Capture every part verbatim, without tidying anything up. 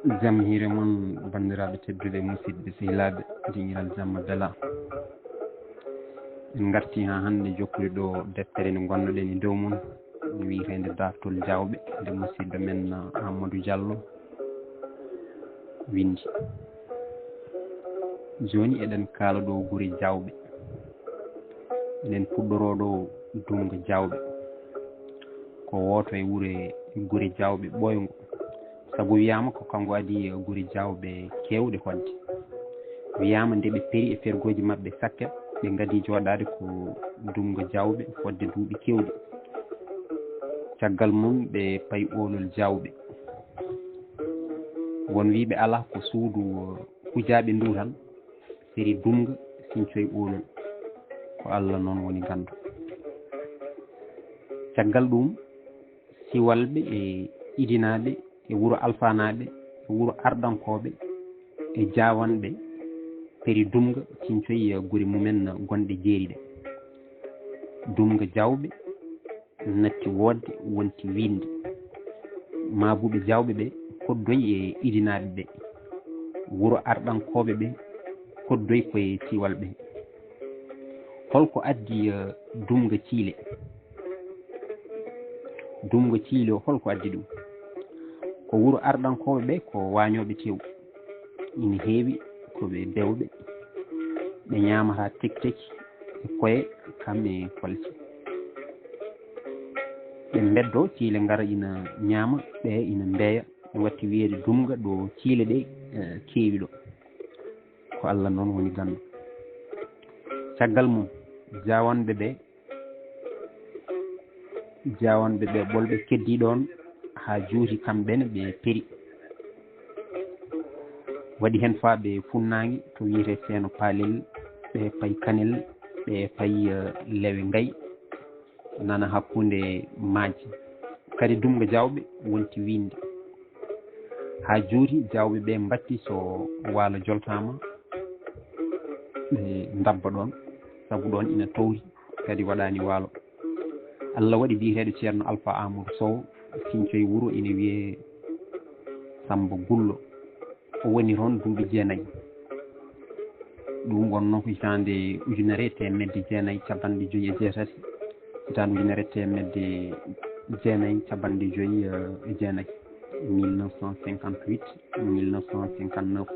Jam hiire mon, banndiraaɓe tedduɓe, musidɓe sehilaaɓe, dingiral jamma bela. En ngarti haa hannde jokkude ɗo deftere nde ngonnoɗen e dow mum, wiyeteende Daartol Jaawɓe, nde musidɗo men Amadou Diallo winndi. Jooni eɗen kaala ɗo gure Jaawɓe. Eɗen puɗɗoroo ɗo Dumga Jaawɓe. Ko wooto e wure gure Jaawɓe ɓooyngo. Sabu wiyaama ko kanko adii gure Jaawɓe keewɗe fodde. Wiyaama nde ɓe peri e fergooji maɓɓe sakket, ɓe ngadii jooɗaade ko Dumga Jaawɓe fodde duuɓi keewɗi. Caggal mum ɓe payi oolol Jaawɓe. Won wiyɓe alaa ko suudu hujaaɓe ndu tan, seri Dumga sincoy oolol. Ko Alla noon woni ganndo. Caggal ɗum, siwalɓe e idinaaɓe e wuro alfaanaaɓe e wuro arɗankooɓe e jaawanɓe peri Dumga cincoyi gure mumen gonɗe jeeri ɗe. Dumga Jaawɓe natti woodde, wonti wiinde. Maabuɓe Jaawɓe ɓe koddoy e idinaaɓe ɓe. Wuro arɗankooɓe ɓe koddoy koye siwalɓe. Holko addi, eh, Dumga Ciile? Dumga Ciile o, holko addi ɗum? Ko wuro arɗankooɓe ɓe, ko waañooɓe tew. Ina heewi ko ɓe bewɓe, ɓe ñaamata tekteki e koye, kam e kolce. Ɓe mbeddo, Ciile ngara ina ñaama, ɓe ina mbeeya. Ɗum watti wiyeede Dumga ɗo Ciile ɗe, eh, keewi ɗo. Ko Alla noon woni ganndo. Caggal mum, jaawanɓe ɓe, jaawanɓe ɓe ɓolɓe keddii ɗoon haa juuti, kamɓe ne ɓe peri. Waɗi heen faa ɓe funnaange to wiyetee Seeno Paalel, ɓe payi Kanel, ɓe payi, eh, Lewe Ngay, nana hakkunde maaje. Kadi Dumga Jaawɓe wonti wiinde. Haa juuti, Jaawɓe ɓe mbatti so waalo joltaama, ɓe ndabba ɗoon, sabu ɗoon ina towti, kadi waɗaani waalo. Alla waɗi biyeteeɗo Ceerno Alfa Amadou Sow, sincoy wuro ina wiyee Samba Gullo. O woni toon duuɓi jeenayi. Ɗum wonnoo ko hitaande ujunere e teemedde jeenayi cappanɗe joyi e jeetati, hitaande ujunere e teemedde jeenayi cappanɗe joyi e jeenayi, mille neuf cent cinquante-huit, mille neuf cent cinquante-neuf.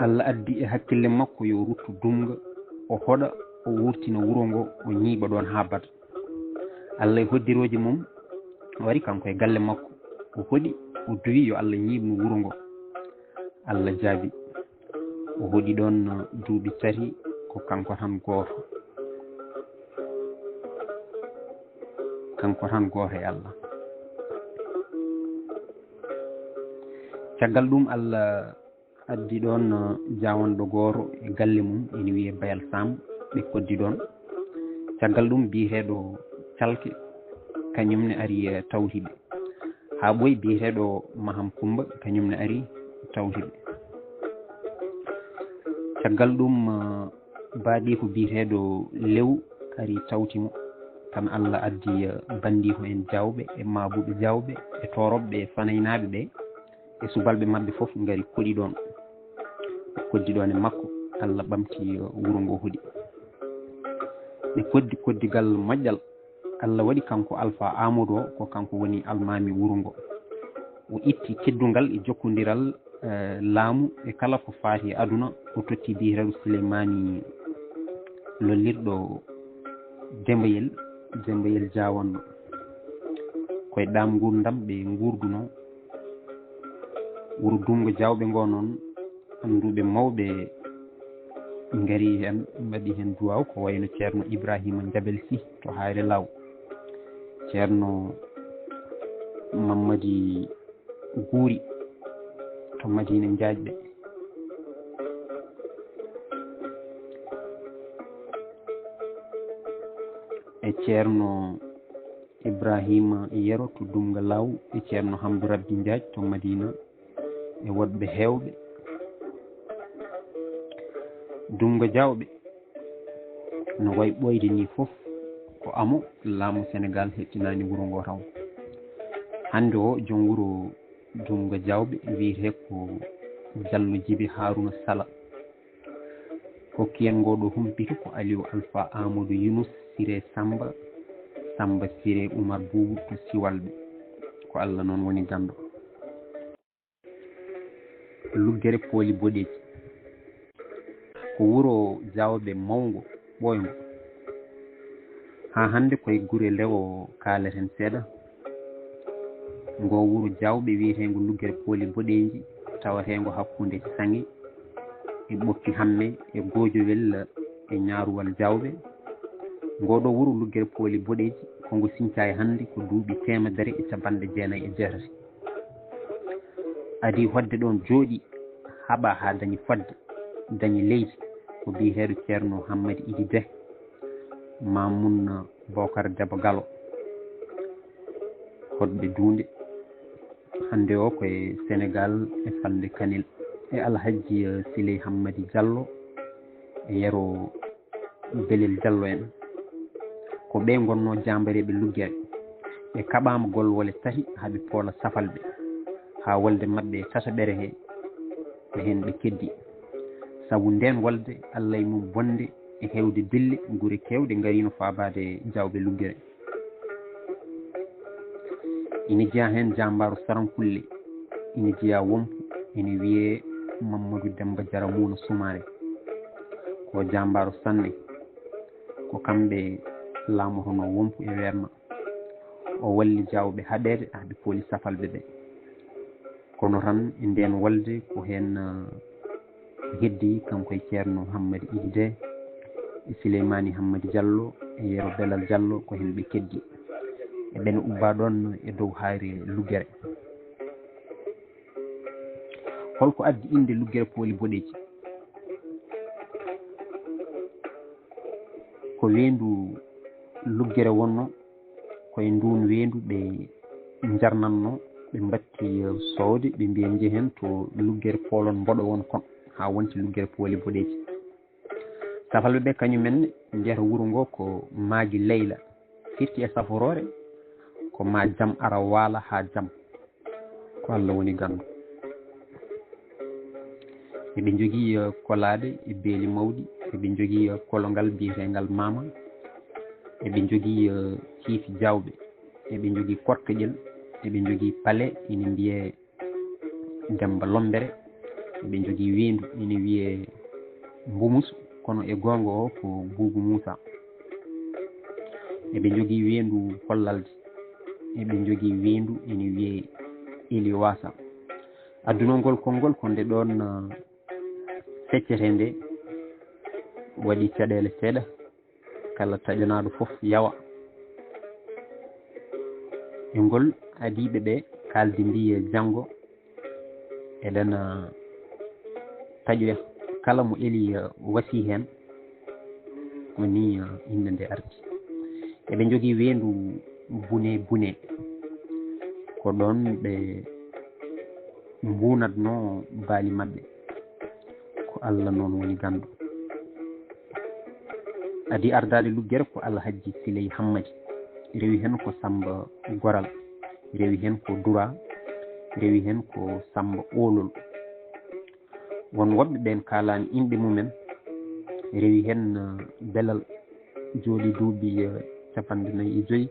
Alla addi e hakkille makko yo ruttu Dumga, o hoɗa, o wurtina wuro ngo, o ñiiɓa ɗoon haa bada. Alla e hoddirooji mum, o ari kanko e galle makko, o hoɗi, o duwi yo Alla ñiiɓnu wuro ngo. Alla jaabi. O hoɗi ɗoon duuɓi tati, ko kanko tan gooto. Kanko tan gooto e Alla. Caggal ɗum, Alla addi ɗoon, eh, jaawanɗo gooto e galle mum, ina wiyee Bayal Sam, ɓe koddi ɗoon. Caggal ɗum, biyeteeɗo Calke, kañum ne ari, eh, tawti ɓe. Haa ɓooyi, biyeteeɗo Maham Kumba, kañum ne ari tawti ɓe. Caggal ɗum, eh, baaɗiiko biyeteeɗo Lew ari tawti mo. Tan Alla addi, eh, banndiiko en Jaawɓe e maabuɓe Jaawɓe e tooroɓe e Fanaynaaɓe ɓe. E subalɓe maɓɓe fof ngari koɗi ɗoon. Ɓe koddi ɗoon e makko, Alla ɓamti wuro ngo hoɗi. Ɓe koddi koddigal moƴƴal. Alla waɗi kanko Alfa Amadou o, ko kanko woni almaami wuro ngo. O itti teddungal e jokkondiral, eh, laamu e kala ko faati e aduna, o totti biyeteeɗo Suleymaani lollirɗo Dembayel, Dembayel Jaawanɗo. Koye ɗaam nguurndam ɓe nguurdunoo. Wuro Dumga Jaawɓe ngo noon, annduɓe mawɓe ngari heen, mbaɗi heen duwaaw, ko wayno Ceerno Ibraahiima Njabel Sih to Hayre Law, Ceerno Mammadi Guuri to Madiina Njaajɓe, e Ceerno Ibraahiima Yero to Dumga Law, e Ceerno Hamdu Rabbi Njaaj to Madiina, e woɗɓe heewɓe. Dumga Jaawɓe no wayi ɓooyde nii fof, ko amo laamu Senegaal heɓtinaani wuro ngo taw. Hannde o, jom wuro Dunnga Jawɓe wiyetee ko Jallo Jibi Haruna Sala. Kokkiyen ngoo ɗoo humpito ko Aliou Alpha Amadou Yunus Siré Samba, Samba Siré Umar Buubu to Siwalɓe. Ko Alla noon woni ganndo. Luggere Pooli Boɗeeji. Ko wuro Jawɓe mawngo, ɓooyngo. Haa hannde ko e gure Lewo kaaleten seeɗa. Ngoo wuro Jawɓe wiyeteengo Luggere Pooli Boɗeeji, taweteengo hakkunde Saŋe e Ɓokki Hamme e Goojowel e Ñaaruwal Jawɓe. Ngoo ɗoo wuro Luggere Pooli Boɗeeji, ko ngo siñcaa e hannde ko duuɓi teemedere e cappanɗe jeenayi e jeetati. Adii hoɗde ɗoon jooɗii, haɓaa haa dañi fodde, dañi leydi, ko biyeteeɗo Ceerno Hammadi Idi Deh, Maamun Bookar Debbo Galo, hoɗɓe Duunde. Hannde o ko e Senegaal e falnde Kanel e Alhajji, eh, Siley Hammadi Jallo e Yero Belel Jallo en. Ko ɓee ngonnoo jaambareeɓe Luggere. Ɓe kaɓaama golwole tati haa ɓe poola Safalɓe, haa wolde maɓɓe e tataɓere he, ko heen ɓe keddi. Sabu ndeen wolde, Alla e mum bonde e heewde dille, gure keewɗe ngariino faabaade Jawɓe Luggere. Ina jeyaa heen jaambaaru Sarankulle, ina jeyaa Wompu, ina wiyee Mammadu Demmba Jara Muuna Sumaare. Ko jaambaaru sanne. Ko kamɓe laamotonoo Wompu e Weerma. O walli Jawɓe haɗeede haa ɓe pooli Safalɓe ɓe. Kono tan e ndeen wolde ko heen, ah, heddi kanko e Ceerno Hammadi Idi Deh, e Sileymaani Hammadi Jallo, e Yero Belal Jallo, ko heen ɓe keddi. Eɓe ne ubbaa ɗoon e dow haayre Luggere. Holko addi innde Luggere Pooli Boɗeeji? Ko weendu Luggere wonnoo, ko e nduun weendu ɓe njarnatnoo, ɓe mbatti, eh, soowde, ɓe mbiya njehen to Luggere poolon mboɗo won kon, haa wonti Luggere Pooli Boɗeeji. Safalɓe ɓe kañum en mbiyata wuro ngoo ko Maaji Leyla, firti e saforoore ko maa jam ara waala haa jam. Ko Alla woni ganndo. Eɓe njogii, eh, kolaaɗe e beeli mawɗi. Eɓe njogii, eh, kolongal biyeteengal Maama. Eɓe njogii, eh, Ciifi Jawɓe. Eɓe njogii Kortoƴel. Eɓe njogii pale ina mbiyee Demmba Lombere. Eɓe njogii weendu ina wiyee Mbumus, kono e goonga o ko Buubu Muusa. Eɓe njogii weendu Hollalde. Eɓe njogii weendu ina wiyee Eliwaasa. Adduno ngol konngol ko nde ɗoon, ah, feccetee nde waɗi caɗeele seeɗa. Kala taƴanaaɗo fof yawa. E ngol adiiɓe ɓe kaaldi mbiye janngo eɗen, ah, taƴoya kala mo eli, ah, wasi heen. Ko ni, ah, innde nde ardi. Eɓe njogii weendu Bune Bune. Ko ɗoon ɓe mbuunatnoo baali maɓɓe. Ko Alla noon woni ganndo. Adii ardaade Luggere ko Alhajji Siley Hammadi. Rewi heen ko Sammba Goral. Rewi heen ko Dura. Rewi heen ko Sammba Oolol. Won woɗɓe ɓeen kaalaani inɗe mumen. Rewi heen, eh, Belal jooɗii duuɓi, eh, cappanɗe nayi e joy,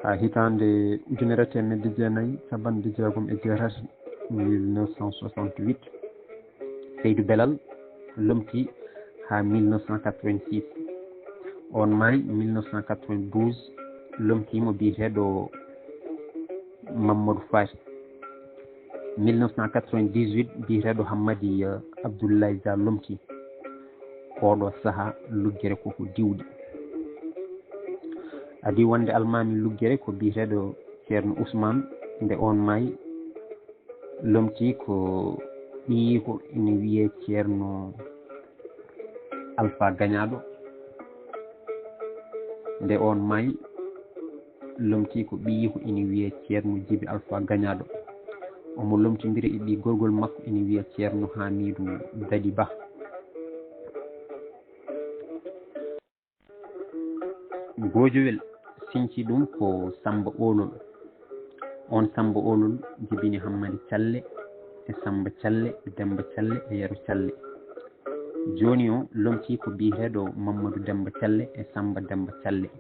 haa hitaande ujunere teemedde jeenayi cappanɗe jeegom e jeetati, mille neuf cent soixante-huit. Seydu Belal lomtii haa mille neuf cent quatre-vingt-six. Oon maayi mille neuf cent quatre-vingt-douze, lomtii mo biyeteeɗo Mamadou Faty. Mille neuf cent quatre-vingt-dix-huit, biyeteeɗo Hammadi, eh, Abdoulaye Dia lomtii. Ooɗo sahaa Luggere koko diwɗi. Adii wonde almaami Luggere ko biyeteeɗo Ceerno Ousmane, nde oon maayi, lomtii ko ɓiyiiko ina wiyee Ceerno Alpha Gañaaɗo. Nde oon maayi, lomtii ko ɓiyiiko ina wiyee Ceerno Jibi Alpha Gañaaɗo. Omo lomtindiri e ɓiy gorgol makko ina wiyee Ceerno Hamidou Dadi Bah. Goojowel siñci ɗum ko Sammba Oolol. Oon Sammba Oolol jibini Hammadi Calle e Sammba Calle e Demmba Calle e Yero Calle. Jooni o lomtii ko biyeteeɗo Mammadu Demmba Calle e Sammba Demmba Calle.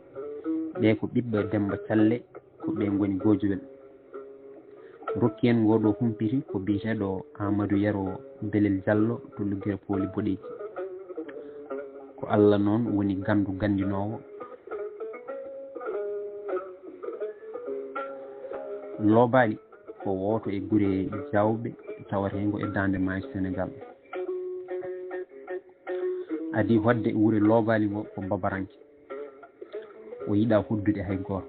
Ɓee ko ɓiɓɓe Demmba Calle, ko ɓe ngoni Goojowel. Rokki en ngoo ɗoo humpiti ko biyeteeɗo Aamadu Yero Belel Jallo to Luggere Pooli Boɗeeji. Ko Alla noon woni ganndu ganndinoowo. Loobaali ko wooto e gure Jaawɓe tawateengo e Daande Maayo Senegaal. Adii hoɗde wuro Loobaali ngo ko babaranke. O yiɗaa hoddude hay gooto.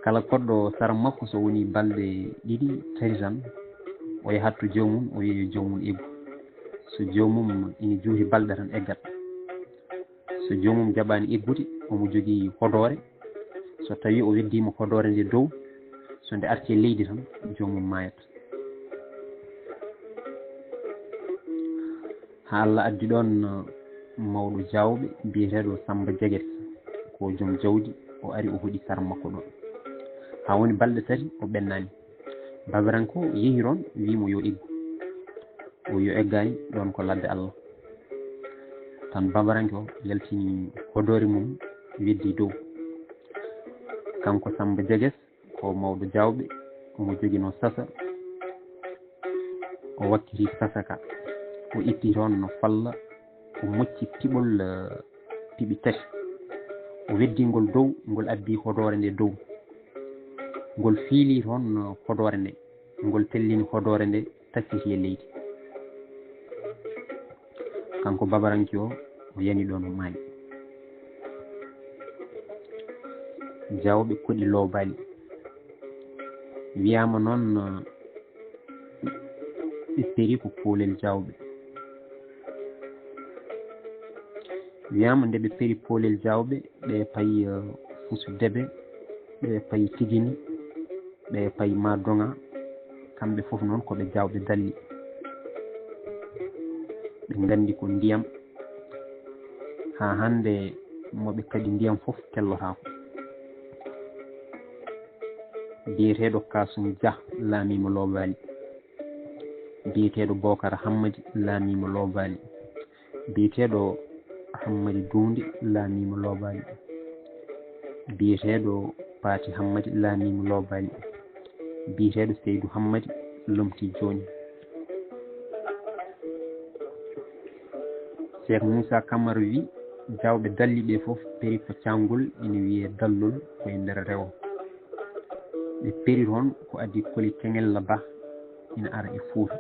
Kala koɗɗo sara makko, so wonii balɗe ɗiɗi, tati tan, o yahat to joomum, o wiya yo joomum eggu. So joomum ina juuti balɗe tan, eggat. So joomum jaɓaani eggude, omo jogii hodoore. So tawii o weddiima hodoore nde dow, so nde artii e leydi tan, joomum maayat. Haa Alla addi ɗoon, uh, mawɗo Jaawɓe biyeteeɗo Sammba Jegete, ko joom jawdi, o ari o hoɗi sara makko ɗoon. Haa woni balɗe tati o ɓennaani. Babaranke o yehi toon, wii mo yo eggu. O wi o eggaani, ɗoon ko ladde Alla. Tan babaranke o yaltini hodoore mum, weddi dow. Kanko Sammba Jegete ko mawɗo Jaawɓe, omo joginoo sasa. O wakkiti sasa ka. O itti toon no falla, o mocci piɓol, eh, piɓi tati. O weddi ngol dow, ngol addi hodoore nde dow. Ngol fiili toon, eh, hodoore nde. Ngol tellini hodoore nde, tacciti e leydi. Kanko babaranke o, o yani ɗoon, o maayi. Jaawɓe koɗi Loobaali. Wiyaama noon, eh, ɓe peri ko poolel Jaawɓe. Wiyaama nde ɓe peri poolel Jaawɓe, ɓe payi, eh, Fusu Debe, ɓe payi Tigini, ɓe payi Madoŋa, kamɓe fof noon ko ɓe Jaawɓe Dalli. Ɓe nganndi ko ndiyam. Haa hannde mo ɓe kaɗi ndiyam fof tellotaako. Biyeteeɗo Kaasum Jah laamiima Loobaali. Biyeteeɗo Bookara Hammadi laamiima Loobaali. Biyeteeɗo Hammadi Duunde laamiima Loobaali. Biyeteeɗo Paati Hammadi laamiima Loobaali. Biyeteeɗo Seydu Hammadi lomtii jooni. Seek Muusaa Kamara wi, Jaawɓe Dalli ɓe fof peri ko caanngol ina wiyee Dallol, ko e nder rewo. Ɓe peri toon ko adii Koli Keŋella Bah ina ara e Fuuta.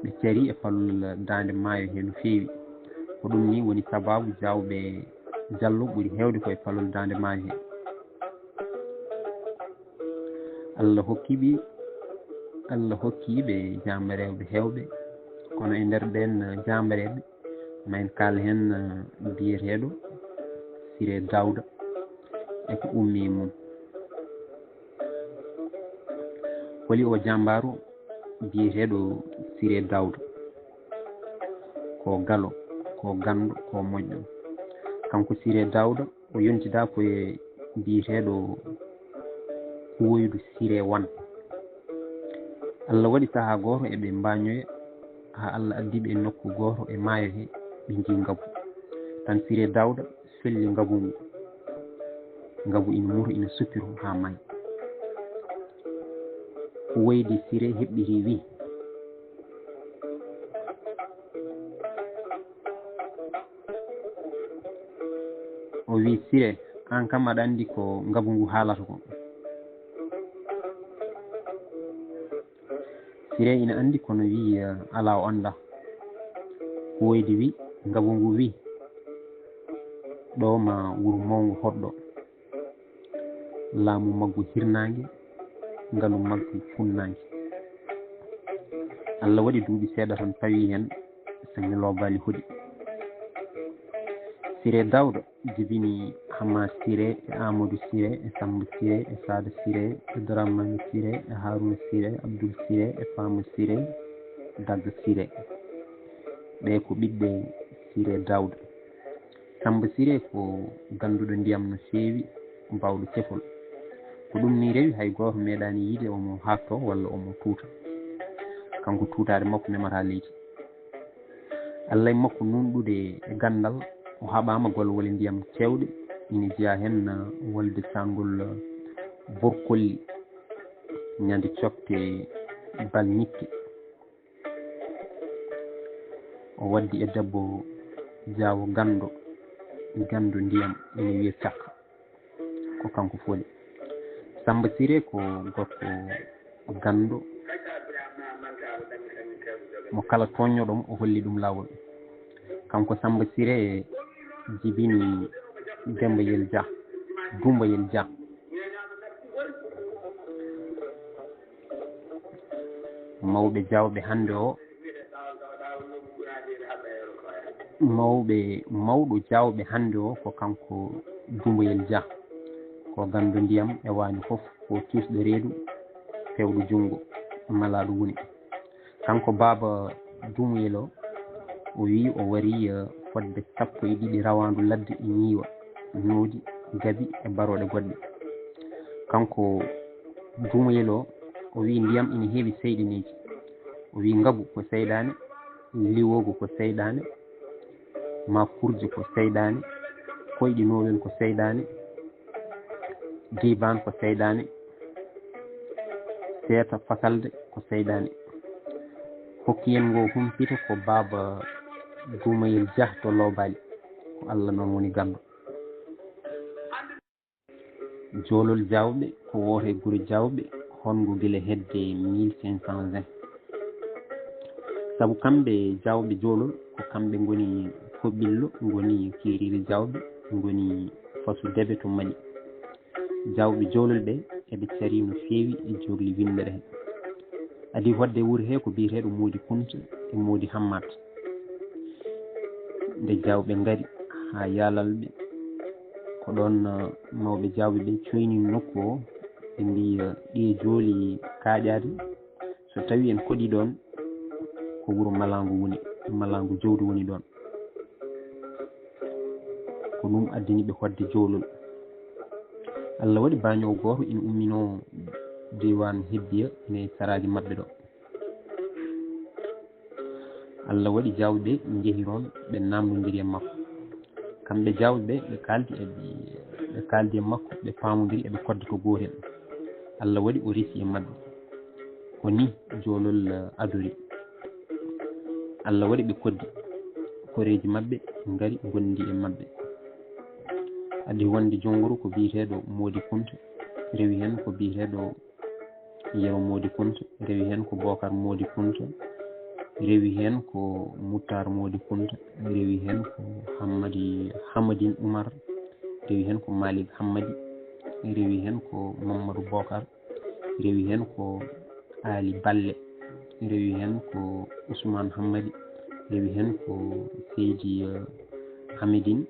Ɓe carii e palol Daande Maayo he no feewi. Ko ɗum ni woni sabaabu Jaawɓe Jallo ɓuri heewde ko e palol Daande Maayo he. Allah hokki ɓe, Allah hokki ɓe jaambareeɓe heewɓe, kono e nder ɓeen jaambareeɓe, ma en kaal heen biyeteeɗo Siree Daawda e ko ummi e mum. Holi o jaambaaru biyeteeɗo Siree Daawda? Ko galo, ko ganndo, ko moƴƴo. Kanko Siree Daawda, o yontidaa ko e biyeteeɗo Huwoydu Siree Wan. Allah waɗi sahaa gooto eɓe mbaañoya, haa Allah addi ɓe e nokku gooto e maayo he, ɓe njii ngabu. Tan Siree Daawda felli ngabu ngu. Ngabu ina muto, ina suppiro haa maayi. Huwoydu Siree heɓɓitii, wii, o wii, Siree, aan kam aɗa anndi ko ngabu ngu haalata ko. Siree ina anndi, kono wii, eh, alaa o anndaa. Huwoydu wii, ngabu ngu wii, ɗo ma wuro mawngo hoɗɗo. Laamu maggu hirnaange, ngalu maggu funnaange. Allah waɗi duuɓi seeɗa tan pawii heen, Saŋe Loobaali hoɗi. Siree Daawda jibini Hamma Siree e Aamadu Siree e Sammba Siree e Saada Siree e Daraamaani Siree e Haaruuna Siree, Abdul Siree e Faama Siree, Dagga Siree. Ɓee ko ɓiɓɓe Siree Daawda. Sammba Siree ko gannduɗo ndiyam no feewi, baawɗo cefol. Ko ɗum nii rewi hay gooto meeɗaani yiide omo haaɗtoo walla omo tuuta. Kanko tuutaare makko memataa leydi. Alla e makko nuunɗude e ganndal, o haɓaama golwole ndiyam keewɗe, ina jeyaa heen wolde caangol Borkolli, ñande cofte Balñikke. O waddi e debbo jaawo ganndo, ganndo ndiyam, ina wiyee Cakka. Ko kanko foli. Samba Siré ko gorko ganndo, mo kala tooñnooɗo mo, o holli ɗum laawol. Kanko Samba Siré jibini Demba Yel Jah, Dumba Yel Jah. Mawɓe Jaawɓe hannde o, mawɓe, mawɗo Jaawɓe hannde o ko kanko Dumboyel Jah. Ko ganndo ndiyam e waani fof, ko cuusɗo reedu, peewɗo junngo, malaaɗo woni. Kanko baaba Dumboyel o, o wiyi o warii, eh, fodde sappo e ɗiɗi rawaandu ladde e ñiiwa, noodi, gabi e barooɗe goɗɗe. Kanko Dumboyel o, o wiyi ndiyam ina heewi seyɗineeji. O wiyi ngabu ko seyɗaane, liwoogu ko seyɗaane, makurji ko seyɗaane, koyɗi noowel ko seyɗaane, diibaan ko seyɗaane, seeta fakalde ko seyɗaane. Hokki en ngoo humpito ko baaba Dumboyel Jah to Loobaali. Ko Alla noon woni ganndo. Joolol Jaawɓe ko wooto e gure Jaawɓe, honngo gila hedde mille cinq cent vingt. Sabu kamɓe Jaawɓe Joolol, ko kamɓe ngoni Koɓillo, ngoni Kiiriiri Jaawɓe, ngoni Fasu Debe to Mali. Jaawɓe Joolol ɓe, eɓe carii no feewi e joorli winndere he. Adii hoɗde e wuro he ko biyeteeɗo Moodi Kunta e Moodi Hammat. Nde Jaawɓe ngari haa Yaalalɓe, ko ɗoon, uh, mawɓe Jaawɓe ɓe cooyni nokku o, ɓe mbiyi, uh, ɗi e jooli kaaƴaade, so tawii en koɗii ɗoon, ko wuro malaango woni, malaango jowdi woni ɗoon. Ko ɗum addani ɓe hoɗde Joolol. Alla waɗi baañoowo gooto ina umminoo diiwaan Hebbiya, ina e saraaji maɓɓe ɗo. Alla waɗi Jaawɓe ɓe njehi toon, ɓe naamndondiri e makko. Kamɓe Jaawɓe ɓe, ɓe kaaldi e, ɓe kaaldi e makko, ɓe paamondiri, eɓe kodda to gootel. Alla waɗi o resi e maɓɓe. Ko nii Joolol, eh, adori. Alla waɗi ɓe koddi. Koreeji maɓɓe ngari ngondi e maɓɓe. Adii wonde Jonnguru ko biyeteeɗo Moodi Kunta, rewi heen ko biyeteeɗo Yero Moodi Kunta, rewi heen ko Bookar Moodi Kunta, rewi heen ko Muttaar Moodi Kunta, rewi heen ko Hammadi, Hamadin Umar, rewi heen ko Maalik Hammadi, rewi heen ko Mammadu Bookar, rewi heen ko Aali Balle, rewi heen ko Usmaan Hammadi, rewi heen ko Seydi, eh, Hamidin,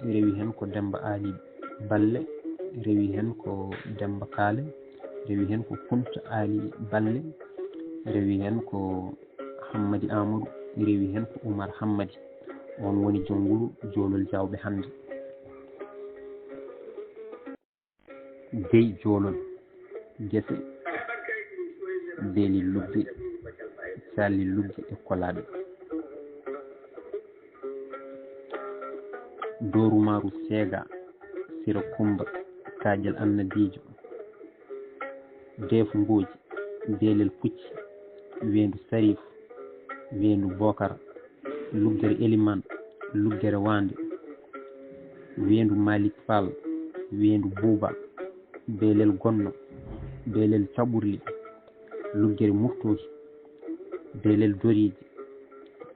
rewi heen ko Demmba Aali Balle, rewi heen ko Demmba Kaale, rewi heen ko Kunta Aali Balle, rewi heen ko Hammadi Aamadu, rewi heen ko Umar Hammadi. Oon woni Jonnguru Joolol Jaawɓe hannde. Dey Joolol, gese, beeli lugge, calli lugge e kolaaɗe. Dooru maaru Seega, Sira Kummba, Kaaƴel Annabiijo, Deefu Mbooji, Beelel Pucci, Weendu Sariif, Weendu Bookar, Luggere Elimaan, Luggere Waande, Weendu Maalik Faal, Weendu Buuba, Beelel Gonno, Beelel Caɓurli, Luggere Murtooki, Beelel Doriije,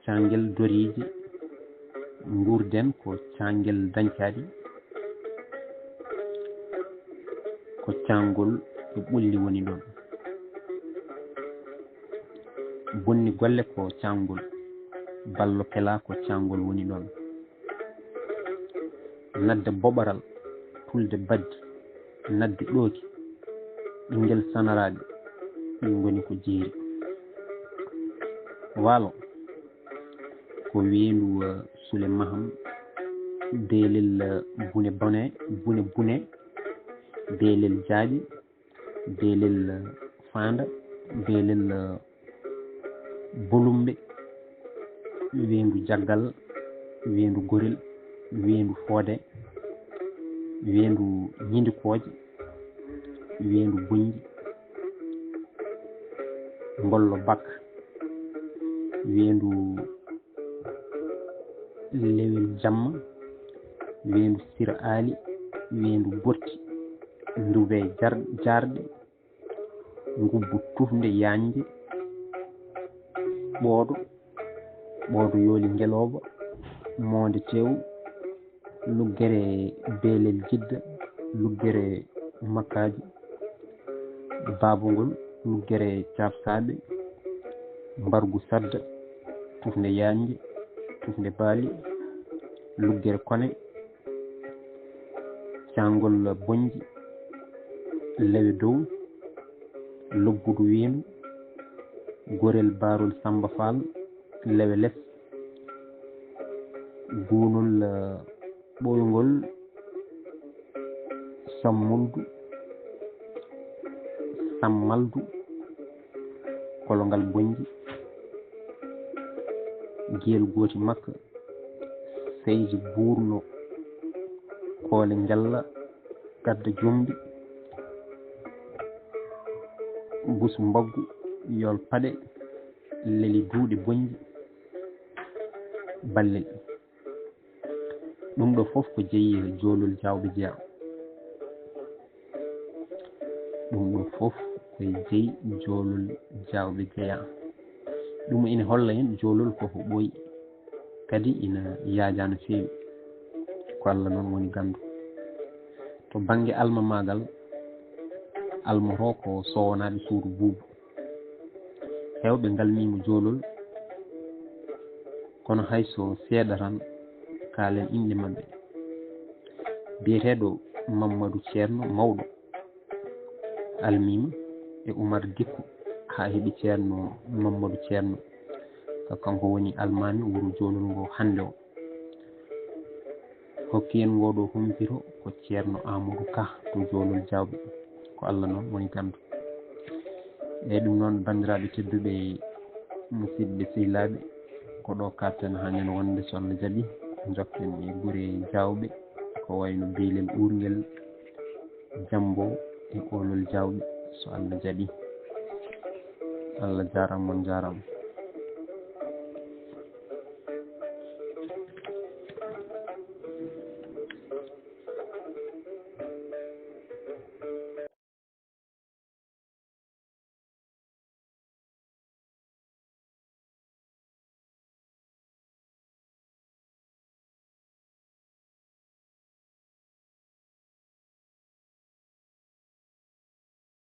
Caangel Doriije, Nguurden ko Caangel Dañcaaɗi, ko caangol ɓulli woni ɗoon. Bonni golle ko caangol, ballo kela ko caangol woni ɗoon. Nadde boɓoral, tulde baddi, nadde ɗooki, ɓinngel sanaraaɓe, ɗum ngoni ko jeeri. Waalo ko weendu, eh, Sule Maham, beelel, eh, Bune Bone, Bune Bune, Beelel jaaƴi, beelel faanda, beelel bolumbe, weendu jaggal, weendu gorel, weendu foode, weendu ñindikooje, weendu boñji, mbollo bak, weendu lewel jamma, weendu sir aali, weendu botti, ndube jar-, jarɗe, ngubbu tufnde yañde, ɓoodo, ɓoodo yooli ngelooba, moonde tew, luggere beelel jidda, luggere makkaaji, baabungol, luggere caabsaaɓe, mbargu sadda, tufnde yañde, tufnde baali, luggere kone, caangol boñji, lewe dow, lobbudu weendu, gorel baarol Samba Faal, lewe les, guunol, eh, ɓooyngol, sammuldu, sammaldu, kolongal boñji, giyel gooti makka, seydi buurno, koole njalla, gadda jombi, busu mbaggu, yol paɗe, leli duuɗe boñji, ballel. Ɗum ɗo fof ko jeyi e joolol jaawɓe jeyaa. Ɗum ɗo fof ko jeyi joolol jaawɓe jeyaa. Ɗum ina holla en joolol ko ko ɓooyi, kadi ina yaajaa no feewi. Ko Allah noon woni ganndo. To bannge almamaagal, almotoo ko sowanaaɓe suudu buubu. Heewɓe ngalmiima joolol, kono hay so seeɗa tan, kaalen inɗe maɓɓe. Biyeteeɗo Mammadu Ceerno Mawɗo almiima e Umar Dikko haa heɓi Ceerno Mammadu Ceerno. Ko kanko woni almaami wuro joolol ngo hannde o. Hokki en ngoo ɗoo humpito ko Ceerno Aamadu Ka to joolol jaawɓe. Ko Allah noon woni ganndo. Eeyi, ɗum noon, banndiraaɓe tedduɓe, musidɓe sehilaaɓe, ko ɗo kaaɗten haa ñande wonde, so Allah jaɓi, njokken e gure jaawɓe, ko wayno Beelel Uurngel, Jambo e Oolol Jaawɓe, so Allah jaɓi. Allah jaaraama, on njaaraama.